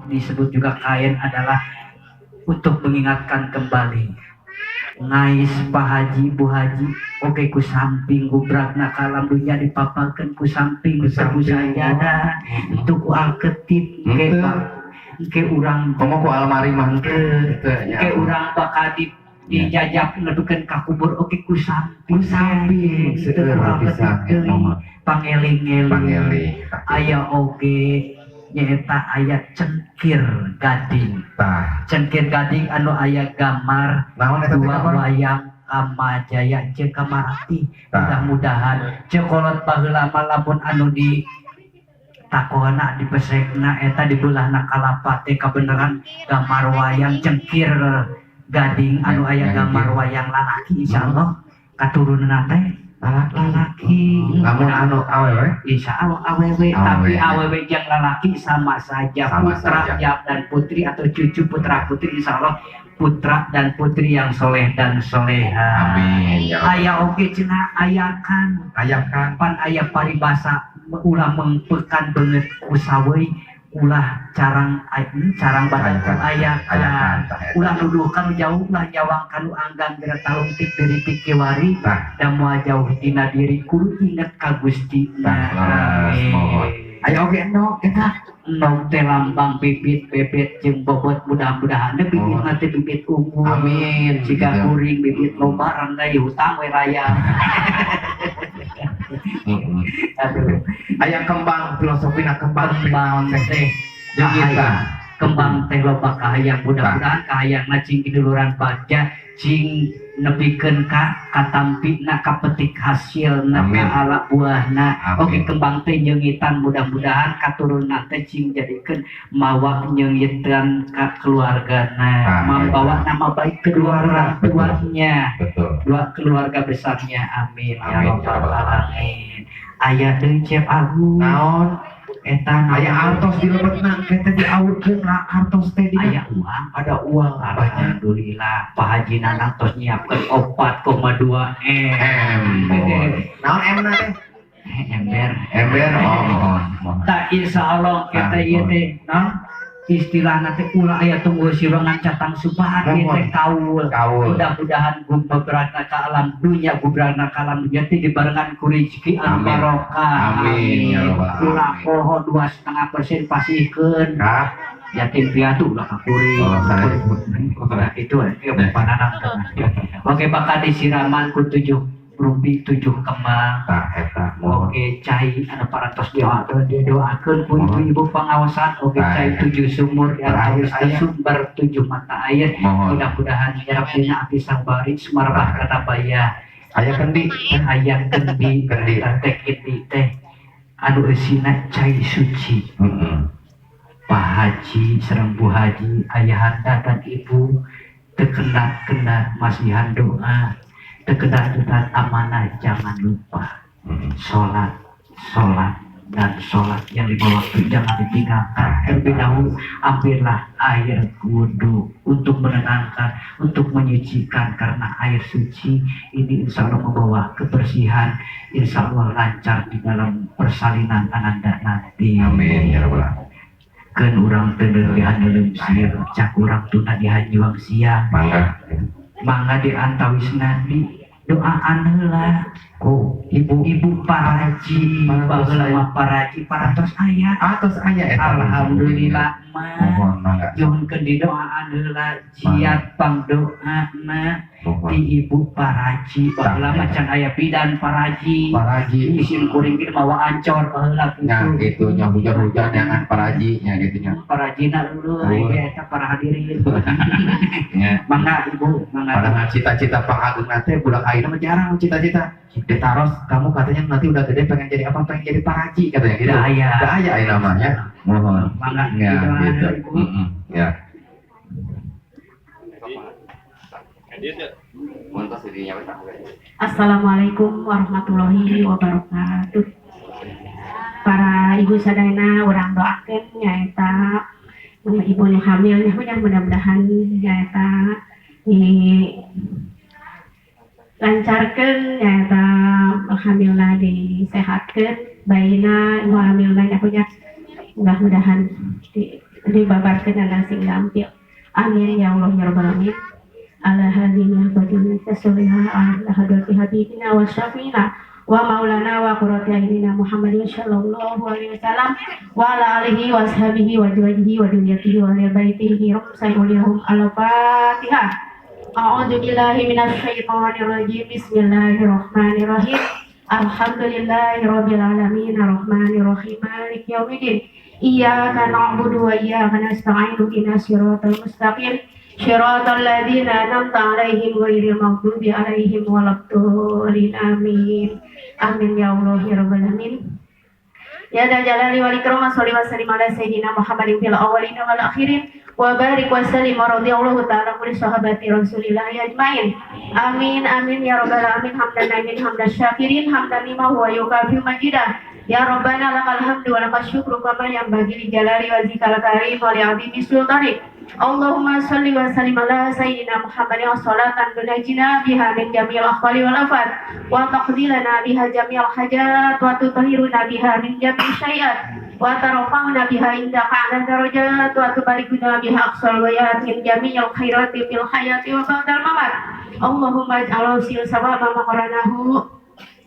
Disebut juga kain adalah untuk mengingatkan kembali. Ngais Pak Haji, Bu Haji, oke, ku samping gubragna ka alam dunya dipapakeun ku samping, Ku ku samping, sajadah itu ku alketip ke. Henteu. Pak, ke urang. Komo ku almari mah henteu teu nya. Ke urang bakal dijajak nepikeun ka kubur oke ku samping. Ku samping, teu seueur ku alketip pisan deui. Eta mah. Pangeling-eling. Pangeling. Aya oge nyaeta aya cengkir gading. Tah. Cengkir gading anu aya gambar Naon eta teh dua gambar? Wayang Kamajaya jeung Kamaratih. Tah. Mudah-mudahan ceuk kolot baheula mah lamun anu di takona dipesekna eta dibelahna kalapa teh kabeneran gambar wayang cengkir gading anu aya gambar wayang lalaki, insyaallah katurunanna teh Lalaki. Lalaki. Lamun anu awewe? Insya Allah awewe, tapi Awewe. Awewe yang lalaki sama saja. Sama putra saja. Ya, dan putri atau cucu putra putri, insya Allah putra dan putri yang soleh dan soleha. Amin ya Allah. Aya oge cenah ayakan. Ayakan. Pan aya paribasa ulah mengpekan beungeut ku saweuy, ulah carang carang badan ku Ayakan. Ayakan. Ayakan tah eta. Ulah nuduh kanu jauh, ulah nyawang kanu anggang, geura talungtik diritik kiwari Tah. Da moal jauh dina diri, kudu inget ka Gusti. Tah, leres, mohon. Aya oge endog eta. Endog teh lambang bibit bebet jeung bobot, mudah-mudahan bibit Mohon. Nanti bibit unggul. Amin. Jika Gitu. kuring bibit loba rangga hutang we raya. Aduh. Aya kembang, filosofina kembang. Kembang teh Jeung kita. Kembang teh loba kahayang, mudah-mudahan kahayangna cing diduluran bagja, cing nepikeun ka katampina, kapetik hasilna, Amin. ka ala buahna. Amin. Oke, kembang teh nyeungitan, mudah-mudahan katurunan teh cing jadikeun mawa nyeungitan ka keluargana, Ah, membawa nama baik kedua orang tuanya, dua keluarga besarnya. Amin, ya Amin, ya rabbal rabbal alamin. Aya deui, Cep Agung. Naon? Eta naon? Aya artos di lebetna teh, diawurkeun lah artos teh di Aya uang. Ada uang banyak. Alhamdulillah, Pak Haji Nanang tos nyiapkeun 4,2 M. M. Mohon. Naon M na teh? Ember. Ember, oh, mohon. Mohon. Tak, insya Allah kita Ah, ieu teh naon istilahna teh ulah aya tunggu sirongan catang supahan ieu teh kaul. Kaul. Mudah-mudahan gubrana ka alam dunya, gubrana ka alam dunya teh dibarengan ku rezeki anu Amin. Barokah. Amin, ya rabbal alamin. Ulah poho 2,5% pasihkeun. Kah? Yatim piatu lah ka kuring. Oh, saya. Nah, itu ya Nanang. Oke, bakal disiraman ku tujuh rumpi, tujuh kembang. Tah eta, mohon. Oke, cai anu parantos doa didoakeun ku ibu-ibu pengawasan. Oke, Tah, cai eta. Tujuh sumur yang Terakhir, harus aya. Sumber tujuh mata air. Mohon. Mudah-mudahan nyerap dina ati sang bari sumarbah kana baya. Aya kendi. Aya kendi. Kendi. Eta teh kendi teh anu eusina cai suci. Pak Haji sareng Bu Haji, ayahanda dan ibu, teu kendat-kendat masihan doa, teu kendat-kendat amanah, jangan lupa sholat, sholat, dan sholat yang lima waktu jangan ditinggalkan. Terlebih dahulu ambillah air wudhu untuk menenangkan, untuk menyucikan, karena air suci ini insya Allah membawa kebersihan, insya Allah lancar di dalam persalinan ananda nanti. Amin ya rabbal alamin. Keun urang teu dihaneuleum sieun, cak urang tuna dihanjuang siang. Mangga. Mangga di antawisna di doaan heula. Ku ibu. Ibu Paraji. Parantos. Baheula mah Paraji parantos aya. Atos aya eta. Alhamdulillah mah. Mohon, mangga. Nyuhunkeun di doaan heula, jiat pangdoana Mohon. di Ibu Paraji. Baheula mah can aya bidan Paraji. Paraji. Isim kuring ge mawa ancor baheula. Nya kitu. Gitu nya, hujan-hujan jangan paraji nya gitu nya. Parajina dulu Oh. aya eta para hadirin. Nya. Mangga, Ibu, mangga. Padahal cita-cita pangagung teh budak ayeuna mah jarang cita-cita. Ditaros, "Kamu," katanya, "nanti udah gede pengen jadi apa?" "Pengen jadi paraji," katanya gitu. Da aya. Da aya ayeuna mah nya. Mohon. Mangga Ya didoaan gitu. heula, Ibu. Ya. Dia tuh. Assalamualaikum warahmatullahi wabarakatuh. Para ibu sadayana, urang doakeun nyaeta ibu nu hamil nya, mudah-mudahan nyaeta di lancarkeun, nyaeta hamilna disehatkeun, bayina nu hamilna nya, mudah-mudahan di, Dibabarkeun sing gampil. Amin ya Allah ya rabbal alamin. Ala hadhihi qadina tasliha ala hadrati habibina wa syafina wa maulana wa qurrati a'yunina Muhammadin sallallahu alaihi wasallam wa ala alihi wa ashabihi wa azwajihi wa dzurriyyatihi wa ahli baitihi rabbil al-Fatihah. A'udzu billahi minasyaitonir rajim. Bismillahirrahmanirrahim. Alhamdulillahirabbil alamin arrahmanir rahim maliki yaumiddin. Iyyaka na'budu wa iyyaka nasta'in ihdinas siratal mustaqim. Shiratal ladzina an'amta 'alaihim ghairil maghdubi 'alaihim waladdallin. Amin. Amin ya Allah ya rabbal alamin. Ya dzal jalali wal ikram, sholli wa sallim ala sayyidina Muhammadin fil awwalin wal akhirin wa barik wa sallim wa radhiyallahu ta'ala kulli sahabati Rasulillah ajmain. Amin amin ya rabbal alamin. Hamdan amin hamdan syakirin hamdan lima huwa yukafi majidah. Ya Rabbana lakal hamdu wa lakal syukru kama yanbaghi li jalali wajhikal karim wa li 'azimi sultanik. Allahumma sholli wa sallim ala sayyidina Muhammadin wa salatan tunajjina biha min jami'il ahwali wal afat wa taqdi lana biha jami'al hajat wa tutahhiruna biha min jami'i syai'at wa tarfa'una biha indaka 'ala darajat wa tubalikuna biha aqsal wayat min jami'il khairati fil hayati wa ba'dal mamat. Allahumma ij'al sawaba ma qara'nahu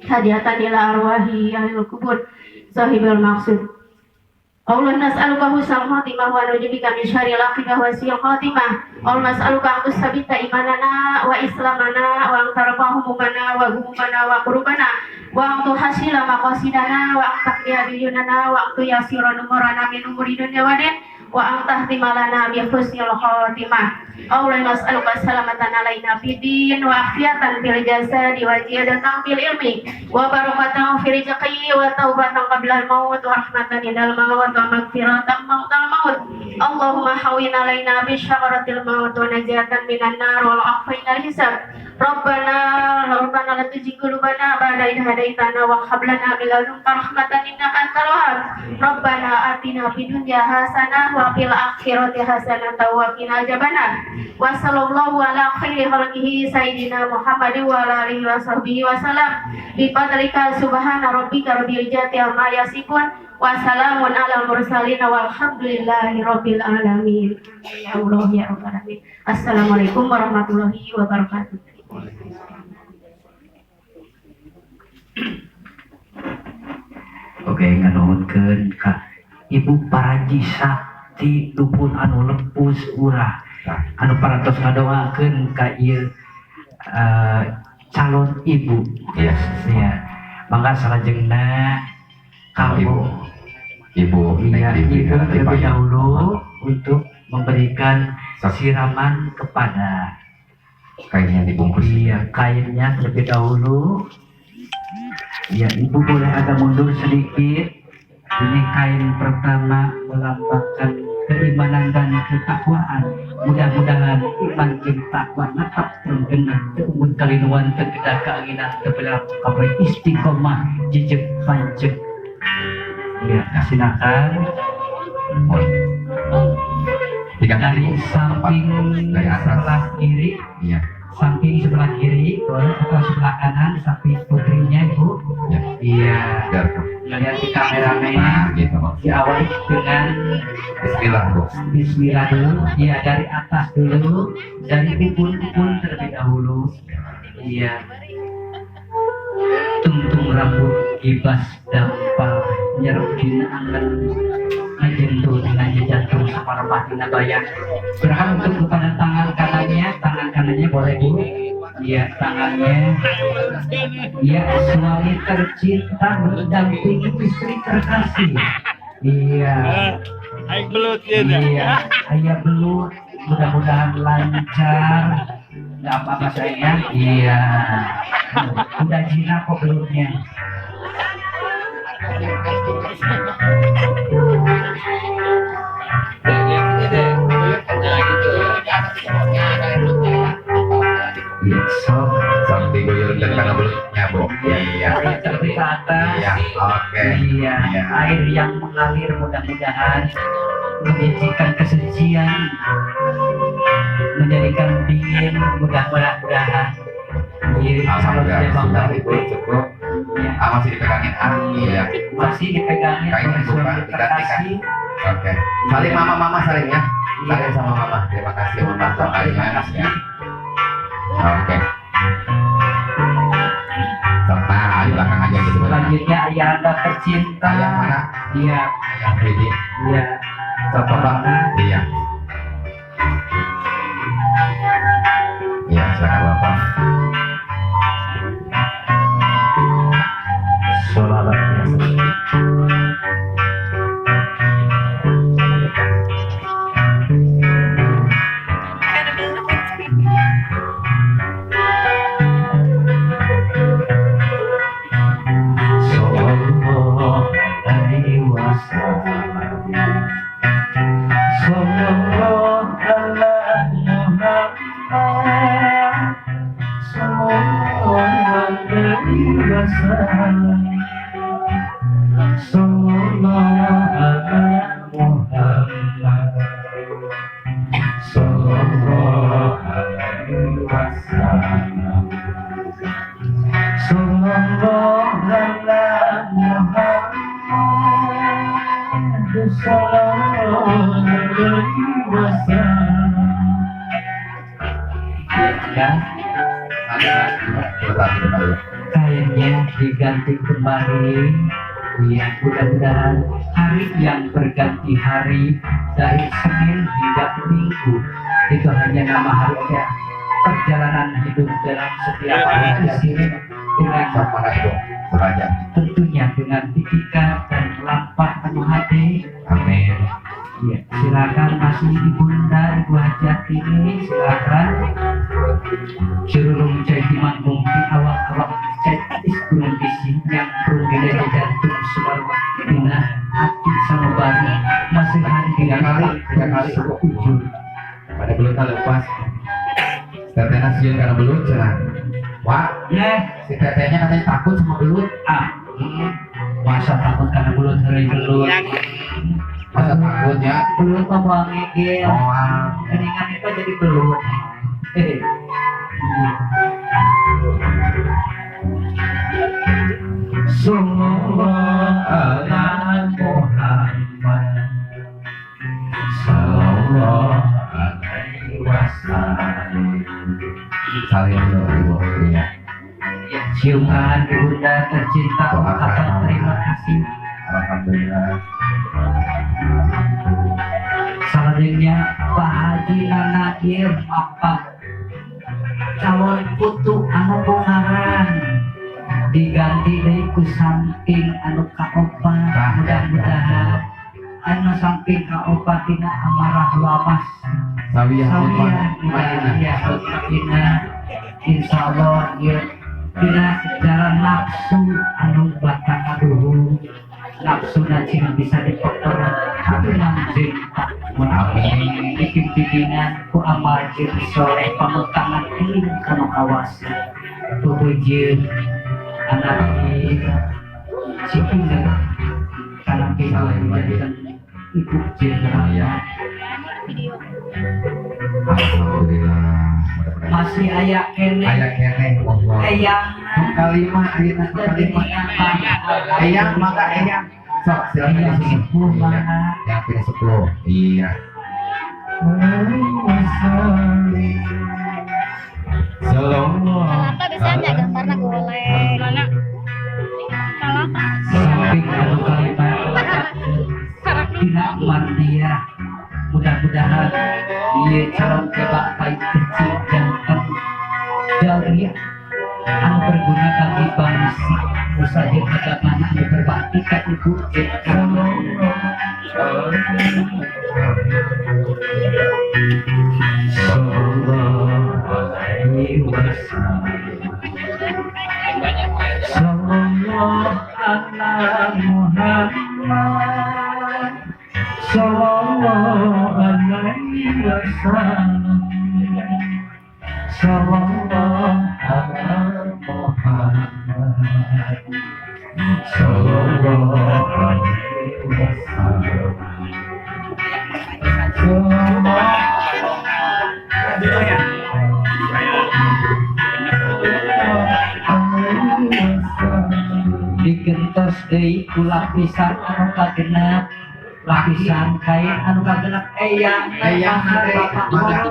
hadiatan ila arwahi ahlil kubur sahibul maqsud. Allah nas'aluka husnal khatimah wa na'udzubika min syarril aqibah wa su'il khatimah. Allah nas'aluka an tusabita imanana wa islamana wa an tarfa humumana wa gumumana wa kurubana wa an tuhasila maqasidana wa an taqdiya biyunana wa an tuyassira umurana min umuri dunya wa din wa an tahtimalana bi husnil khatimah. Allah nas'aluka salamatan alaina fid din wa afiatan fil jasadi wa ziyadatan fil ilmi wa barakatan fi rizqi wa taubatan qabla al maut wa rahmatan indal maut wa maghfiratan ba'dal maut. Allahumma hawwin alaina bi syakaratil maut wa najatan minan nar wal afwa inal hisab. Rabbana la tuzigh qulubana ba'da idh hadaitana wa hab lana min ladunka rahmatan innaka antal wahhab. Rabbana atina fid dunya hasanah wa fil akhirati hasanah wa qina adzabannar. Wa sallallahu ala khairi khalqihi sayyidina Muhammadin wa ala alihi wa sahbihi wa sallam. Bi fadlika subhana rabbika rabbil izzati amma yasifun wa salamun ala mursalin walhamdulillahi rabbil alamin. Ya Allah ya rabbal alamin. Assalamualaikum warahmatullahi wabarakatuh. Oke, nganuhunkeun ka Ibu Paraji Sakti dupun anu lepus urah anu parantos ngadoakeun ka ieu calon ibu. Yes. Ya. Mangga salajengna kanggo Ibu iya, Ibu terlebih dahulu untuk memberikan siraman kepada kainnya dibungkus. Iya, kainnya terlebih dahulu. Ya, Ibu boleh agak mundur sedikit. Ini kain pertama melambangkan keimanan dan ketakwaan. Mudah-mudahan iman jeung takwa netap tergenah teu umun kalinuan teu kedah kaanginan teu belah kabeh istiqomah jejeg panceg. Ya, silakan. Dari samping sebelah kiri. Iya. Samping sebelah kiri, boleh atau sebelah kanan, samping putrinya Ibu. Ya. Iya. Lihat di kameramen. Nah, gitu. Diawali dengan Bismillah, Bu. Bismillah dulu. Iya, dari atas dulu, dari ubun-ubun terlebih dahulu. Iya. Tungtung rambut gibas dampal nyerep dina angen ngajentul dina jantung saparepah dina bayang. Berhak untuk kepada tangan kanannya boleh Bu. Iya, tangannya. Iya, suami tercinta mendampingi istri terkasih. Iya. Aing belut ya. Iya, ayah belut. Mudah-mudahan lancar. Nggak apa-apa sayang. Iya. Udah jinak kok belutnya. Iya, sok diguyurkan karena belutnya, Bu. Iya. Terlebih ke atas. Iya, oke. Iya, air yang mengalir mudah-mudahan menjadikan kesucian, menjadikan dingin, mudah-mudahan. Iya, alhamdulillah, Ibu cukup. Ya. Ah, masih dipegangin. Ah, iya. Masih dipegangin. Kainnya buka, digantikan. Oke. Salim mama, salim ya. Salim sama mama. Terima kasih mama doanya ya. Oke. Nah, di belakang aja gitu. Selanjutnya ayahanda tercinta. Ayah mana? Iya. Ayah Fridi. Iya. Bapak. Iya. Iya, silakan Bapak. Sholawat biasa. Sallallahu alaihi wasallam. Sallallahu ala Muhammad. Sallallahu alaihi wasallam. Sallallahu ala Muhammad. Sallallahu alaihi wasallam. Sallallahu ala Muhammad. Sallallahu alaihi wasallam. Ya, kayaknya diganti kembali. Ya, mudah-mudahan hari yang berganti hari dari Senin hingga Minggu itu hanya nama hari aja. Perjalanan hidup dalam setiap hari di sini dengan tentunya dengan etika dan lampah penuh hati. Amin. Ya, silakan masih ibunda ibu hajat ini, silakan. Curulung cai dimanggung di awak-awak cai is gunung bisi yang perlu jantung sumarwa dina hati sanubari masih hari tiga kali ujung. Pada belut lepas. Tetehna sieun kana belut cenah. Wah, si tetehnya katanya takut sama belut. Ah, masa takut karena belut hari belut. Masa takutnya belut mah moal ngegel. Moal. Keningan itu jadi belut. Sallallahu ala Muhammad. Sallallahu alaihi wasallam. Salim dulu ibu. Iya. Ciuman ibunda tercinta, ucapan terima kasih. Alhamdulillah. Selanjutnya Pak Haji Nanair Bapak calon putu anu bungaran diganti deui ku samping anu kaopat. Mudah-mudahan anu samping kaopat tina amarah wamas Sawiyah mutmainah. Insyaallah ieu dina jalan nafsu anu batang aduh nafsu cing bisa dipotor manjing Amin. Dipimpinan ku amal jeung soleh pametangan eling kanu kawasa tujuh anak si Indah karena kita menjadikan ibu jenderal. Alhamdulillah. Masih aya keneh. Aya keneh Allah. Eyang kalima ayeuna kalima. Eyang maka eyang. Sok silakan di sini. Iya. Yang pilih 10. Iya. Kalapa bisa nggak gambarnya golek? Mana? Kalapa. Samping anu kalima. Dina mardiah. Mudah-mudahan ieu calon kebak pait kecil jantan dari anu berguna bagi bangsa usaha jeung agamana anu berbakti ka ibu jeung ka Sallallahu alaihi wasallam. Sallallahu ala Muhammad. Sallallahu alaihi wasallam. Sallallahu ala Muhammad. Sallallahu alaihi wasallam. Digentos deui ku lapisan anu kagenep. Lapisan kain anu kagenep eyang Eyang bapak mangga.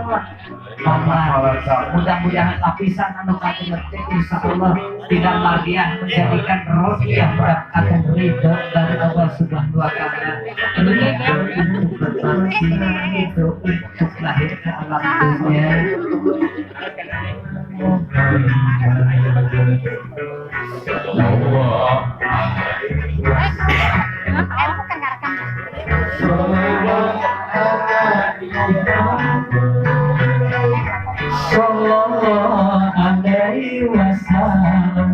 Bapak mudah-mudahan lapisan anu kagenep teh insyaallah tidak mardiah menjadikan rodiyah mendapatkan ridho dari Allah Subhanahu wa taala. Ridho untuk berbakti, ridho untuk lahir ke alam dunia. Sallallahu alaihi wasallam.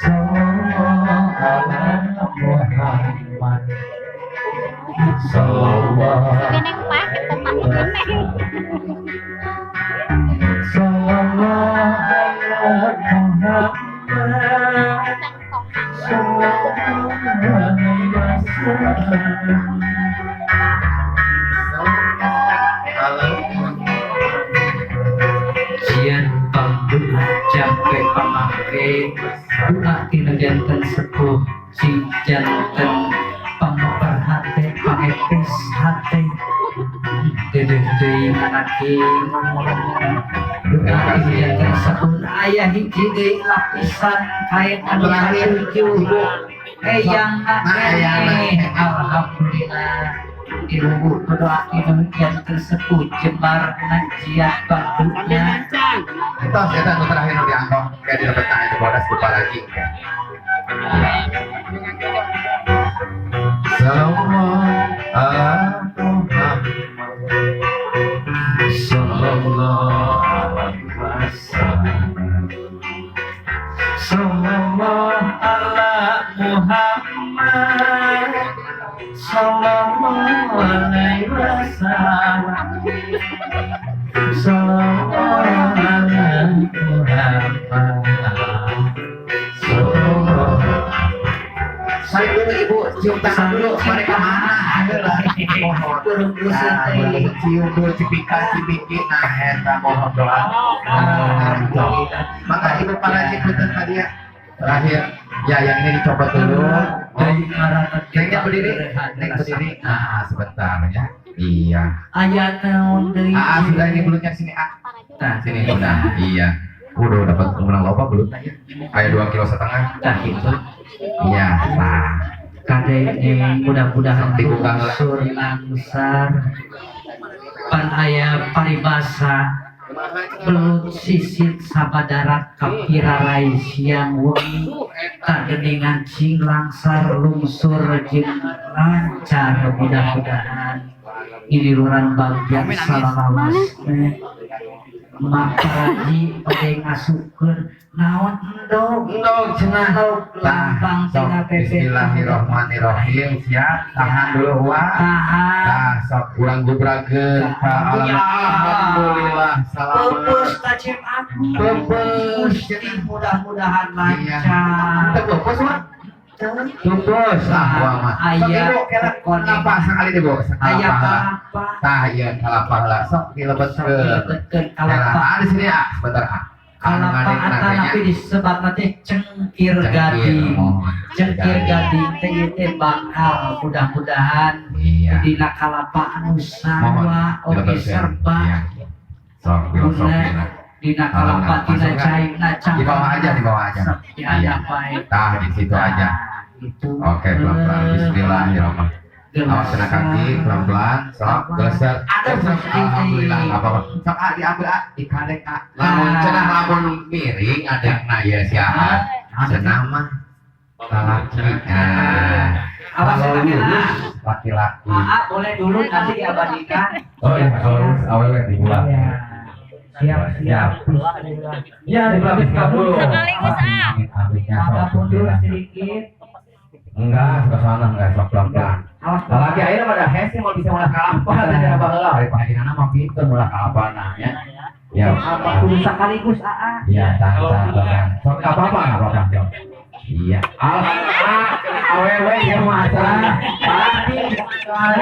Sallallahu ala Muhammad. Sallallahu Sallallahu ala Muhammad. Sallallahu alaihi wasallam. Jian pangdoa jampe pamangke doa tina janten sepuh sing janten pangoper hate pangepes hate dedeh deui anake doa tina janten sepuh aya hiji deui lapisan kain anu katujuh eyang akeh alhamdulillah ibu doa tina janten sepuh jembar najiah pangdoa. Itu eta nu terakhir nu diangkong kayak di lebetna itu bodas lupa lagi. Sallallahu ala Muhammad. Sallallahu alaihi wasallam. Sallallahu ala Muhammad. Sallallahu alaihi wasallam. Sallallahu ala Muhammad. Sallallahu. Mari dulu ibu cium tangan dulu. Mereka mana? Mohon. Cium dulu cipikan cipiki. Nah, eta mohon doa. Maka ibu para punten tadi ya. Terakhir, ya yang ini dicopot dulu. Nengnya berdiri, neng berdiri. Nah, sebentar ya. Iya. Aya naon deui? Ah, sudah ini belutnya sini ah. Nah, sini udah. Iya. Udah dapat menang loba belutnya ya. Kayak 2,5 kilo. Nah, gitu. Iya, nah. Kade mudah-mudahan dibuka sur langsar. Pan aya paribasa belut sisit sabadarat kapirarai siang wengi kageningan cing langsar lungsur jeung lancar mudah-mudahan ililuran bagian salalawas Mak Paraji oge ngasupkeun naon endog Endog cenah endog lambang tina PP. Bismillahirrahmanirrahim. Siap, tahan dulu wah. Tahan. Tah sok urang gubrakeun ka alam. Alhamdulillah selamat. Peupeus ka cem aku. Peupeus mudah-mudahan lancar. Teu peupeus mah. Peupeus ah wah mah. Sok Aya ibu kela apa sakali deui Bu? Aya kalapa. Tah ieu kalapa heula sok dilebetkeun. Dilebetkeun kalapa. Ah di sini ah sebentar ah. Kalapa atanapi disebatna teh cengkir gading. Cengkir gading teh ieu teh bakal mudah-mudahan dina kalapa anu sarua oge serba. Sok sok dina kalapa tina cairna di bawah aja, di bawah aja. Iya. Tah di situ aja. Itu. Oke, pelan-pelan. Bismillahirrahmanirrahim. Awas kena kaki, pelan-pelan. Sok, geser. Alhamdulillah, apa-apa. Sok ah diambil ah, dikadek ah. Lamun cenah lamun miring adekna ya siapa? Cenah mah lalaki. Nah, awas laki-laki. Ah, boleh dulu nanti diabadikan. Oh iya, kalau lulus awewe dibuang. Siap, siap. Ya, dibuang dulu. Sekaligus ah. Agak mundur sedikit. Enggak, suka sana enggak, sok pelan-pelan. Lagi akhirnya pada hese mau bisa mulai kalapa, tadi apa heula, hari pagi nana mah pinter mulai kalapa nah ya. Ya. Apa kudu sekaligus aa? Iya, tahan, tahan. Sok enggak apa-apa, enggak apa-apa. Iya. Alhamdulillah, awewe ya mah acara. Laki,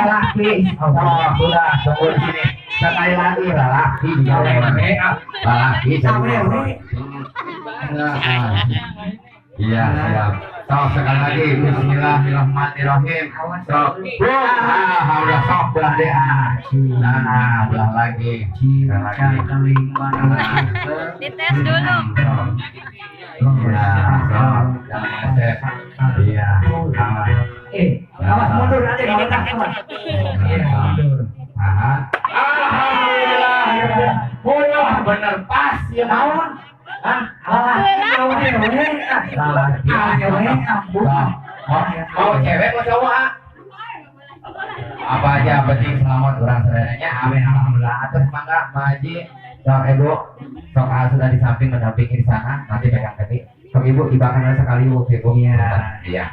laki. Oh, sudah, tunggu di sini. Sekali lagi laki juga awewe. Laki jadi. Iya, siap. Sok sekali lagi bismillahirrahmanirrahim. Sok. Ah, udah sok belah deh ah. Nah, belah lagi. Lagi. Dites dulu. Ya, sok. Iya. Awas mundur nanti kalau tak awas. Iya, mundur. Alhamdulillah. Wah, bener pas ya naon. Ah, salah. Mau cewek mau cowok ah? Apa aja penting selamat orang saudaranya. Amin alhamdulillah. Atas mangga Pak Haji, sok ibu, sok A sudah di samping mendampingi di sana, nanti pegang tadi. Sok ibu dibakan sekali bu, ibu. Iya. Iya.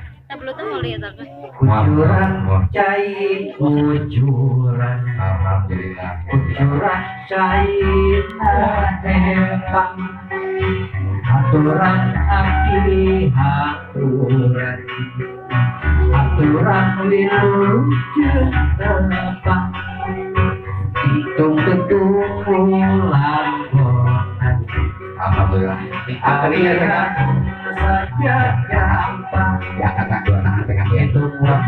Kucuran cai kucuran. Alhamdulillah. Kucuran cai nempang. Aturan aki aturan. Aturan wilujeng tepang. Hitung ketukulan bonan. Alhamdulillah. Aliran saja gampang. Ya kata dua tangan pegang ya.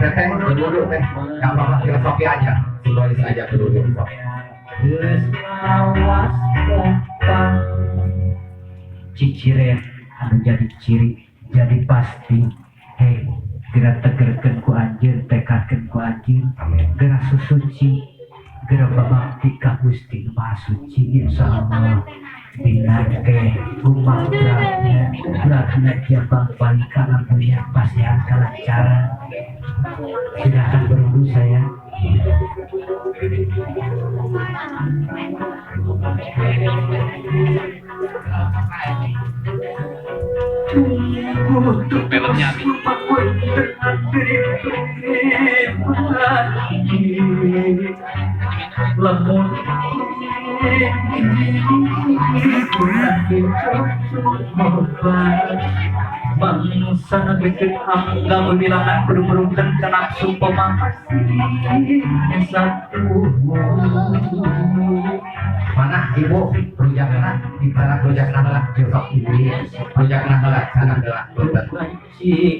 Teteh duduk teh. Enggak apa-apa filosofi aja. Simbolis aja duduk. Geus lawas gampang. Ciciren anu jadi ciri jadi pasti. Hei, geura tegerkeun ku anjeun, tekadkeun ku anjeun. Geura susuci, geura babakti ka Gusti Nu Maha Suci insyaallah. Dina teh gumabrakna brakna jabang balika lampunya pasihan kalancaran. Silahkan berwudu saya. Filmnya Lemun bangsa negeri hangga berbilangan berumur-umur nafsu pemakasih satu. Mana ibu rujakna di sana rujakna heula sok ibu rujakna heula sana heula punten.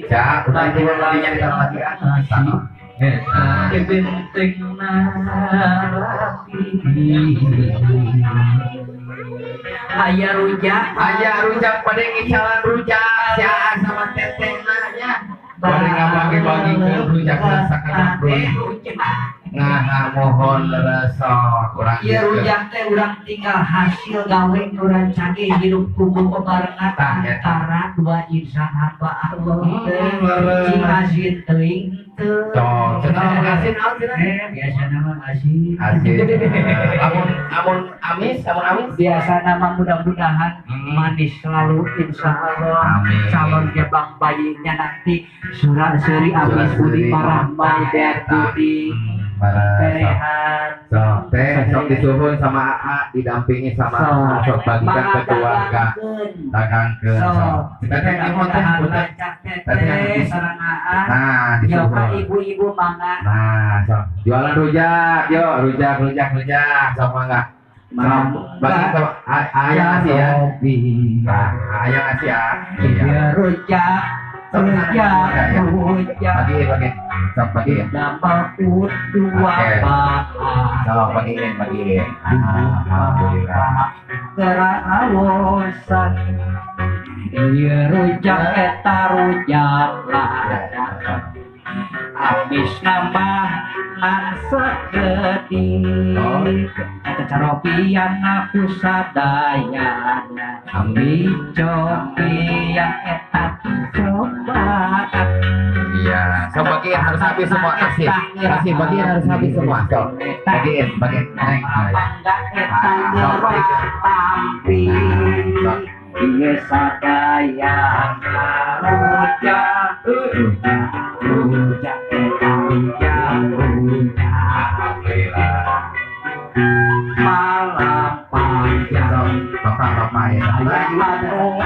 Ya, udah itu nantinya ditaruh lagi ah. Sana. Benteng narapi. Aya rujak, aya rujak pada ngicalan rujak sia sama teteh nya. Bari ngabagi-bagi ke rujak sakana Nah, mohon leresok urang. Ieu rujak teh urang tinggal hasil gawe urang cagih hidup kubu bebarengan antara dua insan hamba Allah teh. Cing asin teuing teu. Tong, cenah asin naon cenah? Biasana mah asin. Asin. Amun amun amis, amun amis biasana mah mudah-mudahan manis selalu insyaallah. Calon gebang bayinya nanti surat seri amis budi parahmai dan budi. Sok teh sok disuhun sama AA didampingi sama sok bagikan ke keluarga dagangkeun sok. Teteh nyuhun teh punten. Teteh sareng AA. Nah, disuhun. Ibu-ibu mangga. Nah, sok jualan rujak, yo rujak rujak rujak sok mangga. Sok bagi ke ayah ngasih ya. Nah, ayah ngasih ya. Iya rujak. Rujak, rujak. Bagi, bagi. Sok bagi ya. Nama dua pak. Sok bagiin, bagiin. Alhamdulillah. Kerawosan. Iya rujak eta rujak lada. Amis nambah ngan sekedik. Eta caropian aku sadayana. Dicopian eta cobaan. Iya, sok bagiin harus habis semua kasih. Kasih bagiin harus habis semua. Sok bagiin, bagiin. Neng. Mangga eta tampi. Ieu sadayana rujak, rujak, rujak eta rujak, rujak. Alhamdulillah. Malam panjang. Bapak-bapak ya. Anu